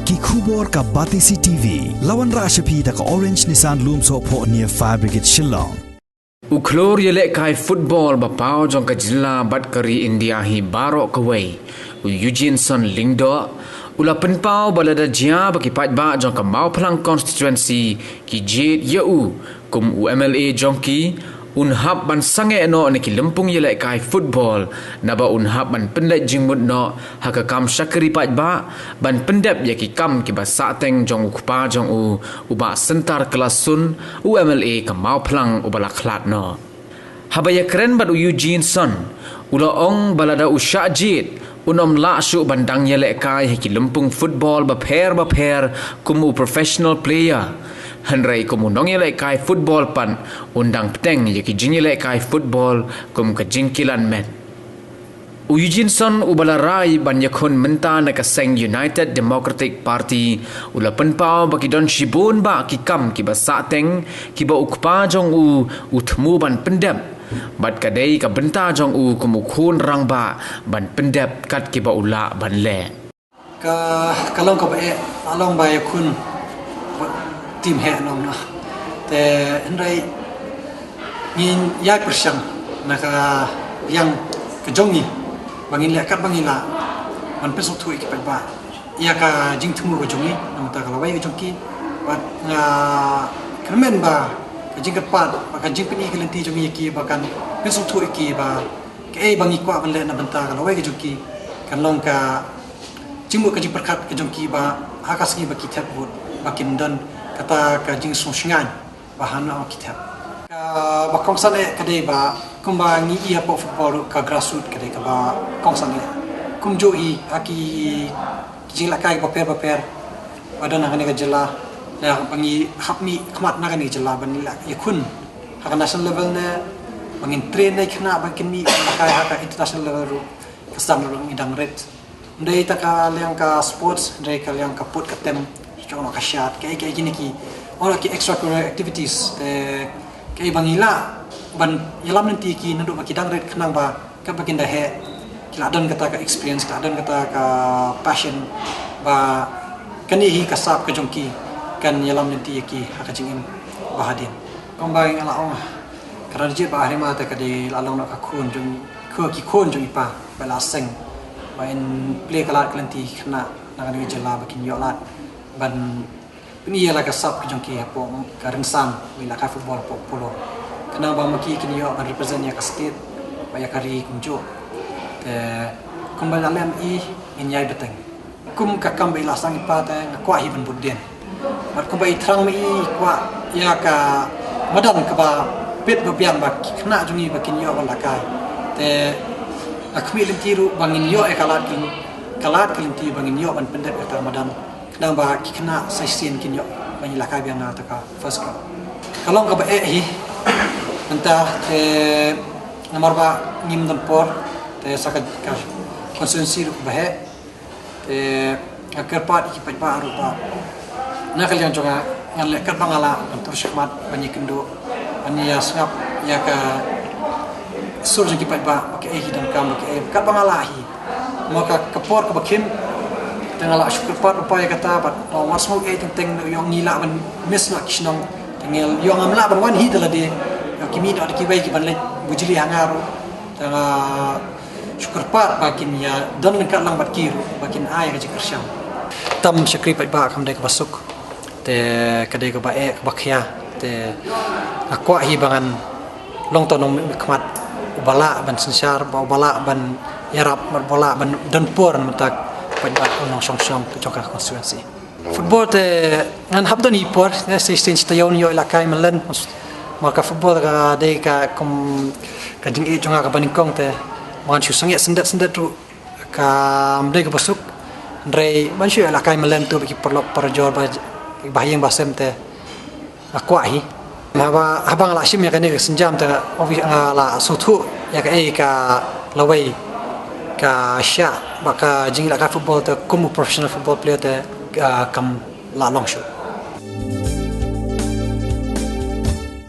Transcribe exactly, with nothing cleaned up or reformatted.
Ki khubor ka Batesi T V. La wanrah sha phi da ka Orange Nissan Lumsohphoh near Fire Brigade Shillong. U khlur ïalehkai football ba paw jong ka jylla bad ka ri India hi baroh kawei, u Eugene Son Lyngdoh, u la pynpaw ba lada jia ba ki paidbah jong ka Mawphlang constituency ki jied ïa u kum u M L A jong ki, un hap ban sangeh noh na ki lympung ïalehkai football, naba un hap ban pynleit jingmut noh ha ka kam shakri paidbah, ban pyndep ïa ki kam kiba sahteng jong u kpa jong u, u Bah Syntar Kyllasun, u M L A ka Mawphlang uba la khlad noh. Haba ïakren bad u Eugene Son, u la ong ba lada u shah jied, un ym lah shuh ban dang ïalehkai ha ki lympung football bapher bapher kum u professional player. Hynrei kum u nongïalehkai football pat, un dang bteng ïa ki jingïalehkai football kum ka jingkilan met. U Eugene Son uba la rai ban ïakhun mynta na ka seng United Democratic Party, u la pynpaw ba ki don shibun bah ki kam kiba sahteng, kiba u kpa jong u, u thmu ban pyndep. Bad ka dei ka bynta jong u kum u khun rangbah ban pyndep kat kiba u lah ban leh. Ka, ka long kaba eh, ka long ba ïakhun, ba tim heh nong na. Te hynrei ngin ïai pyrshang na ka liang ka jong ngi, ba ngin leh kat ba ngin lah ban pynsngewthuh ïa ki paidbah ïa ka jingthmu ka jong ngi, na ka bynta ka lawei ka jong ki. Bad nga kyrmen ba ka jingkyrpad, ba ka jingpyni ka lynti jong ngi ïa ki, ba kan pynsngewthuh ïa ki ba kaei ba ngi kwah ban leh na ka bynta ka lawei ka jong ki, kan long ka jingmut ka jingpyrkhat ka jong ki ba ha ka sngi ba ki thep vote, ba kin don kata ka jingsngewsynei ba hangno ki thep. Kaba kongsan eh ka dei ba kumba ngi ïa pok football ruh, ka grassroots ka dei kaba kongsan eh. Kumjuh hi ha ki, ki jingïalehkai bapher bapher ba don ha kane ka jylla, lada ba ngi hap mih khmat na kane ka jylla ban ïakhun ha ka national level ne, ba ngin train ïa ki khynnah ba kin mih ïalehkai ha ka international level ruh, ka sdang ruh ngi dang rit. Ym dei tang ka liang ka sports, ym dei ka liang ka put ka tem, jong ka shad, kaei kaei kine ki, ong ki extracurricular activities, te kaei ba ngi lah ban ïalam lynti ïa ki naduh ba ki dang rit, khnang ba katba kin da heh, ki lah don kata ka experience, ki lah don kata ka passion, ba kane hi ka sap ka jong ki kan ïalam lynti ïa ki ha ka jingim ba hadien. Kumba nga la ong, ka Ranjit Bah Arima te ka dei la long noh ka khun jong, ka, ki khun jong i pa ba la seng, ba in plie ka lad ka lynti khynnah na kane ka jylla ba kin ïoh lad ban pyni ïa la ka sap ka jong ki hapoh ka rynsan ba ïalehkai football hapoh polo, khnang ba ma ki kin ïoh ban represent ïa ka state bad ïa ka ri kumjuh. Te kumba la lem i, ngin ïai bteng. Kum ka kam ba i la sdang i pa te nga kwah hi ban bud dien. Bad kumba i thrang ma i, i kwah ïa ka madan kaba bit ba biang ba ki khynnah jong ngi ba kin ïoh ban lehkai. Te nga khmih lynti ruh ba ngin ïoh ïa ka lad ka lyn-, ka lad ka lynti ba ngin ïoh ban pyndep ïa ka madan, khnang ba ki khynnah sa shisien kin ïoh ban ïalehkai biang na kata ka first club. Ka long kaba eh hi mynta, te namar ba ngim don por, te sa ka, ka constituency ruh kaba heh. Te nga kyrpad ïa ki paidbah ruh ba na ka liang jong nga, ngan leh katba nga lah ban tur shakhmat, ban ïakynduh, ban ïasngap ïa ka sur jong ki paidbah ba kaei ki donkam, ba kaei, katba nga lah hi. Mo ka, ka por kaba khim, te nga la shu kyrpad ruh ïa kata, bad nga wan sngewthuh teng teng, ïoh ngi lah ban miss na ki shnong, te ngi ïoh ngam lah ban wan hi da lade, ïoh ki mih noh da kiwei ki ban leit bujli ha nga ruh. Te nga shu kyrpad ba kin ïa don ryngkat lang bad ki ruh, ba kin ai ka jingkyrshan. Tam shakri paidbah kam dei kaba suk, te ka dei kaba eh kaba khia. Te nga kwah hi ba ngan long tang u nongmihkhmat uba lah ban synshar, ba uba lah ban ïarap, uba lah ban don por na ka bynta paidbah, u nongshong shnong jong ka constituency. Football te ngan hap don hi por, ne, sa shisien shi taïew ngan ïoh ïalehkai mynlen. Namar ka football ka dei ka kum ka jingïeit jong nga kaba nyngkong, te ba ngan shu sangeh syndet syndet ruh kam dei kaba suk. Hynrei ban shu ïalehkai mynlen tu bad ki paralok parajor ba, ba ha ïing ba ha sem, te nga kwah hi. Haba, haba nga la shim ïa kane ka sienjam te obvi-, nga la sngewthuh ïa kaei ka lawei ka shah, ba ka jingïalehkai football te kum u professional football player te, ah, kam lah long shuh.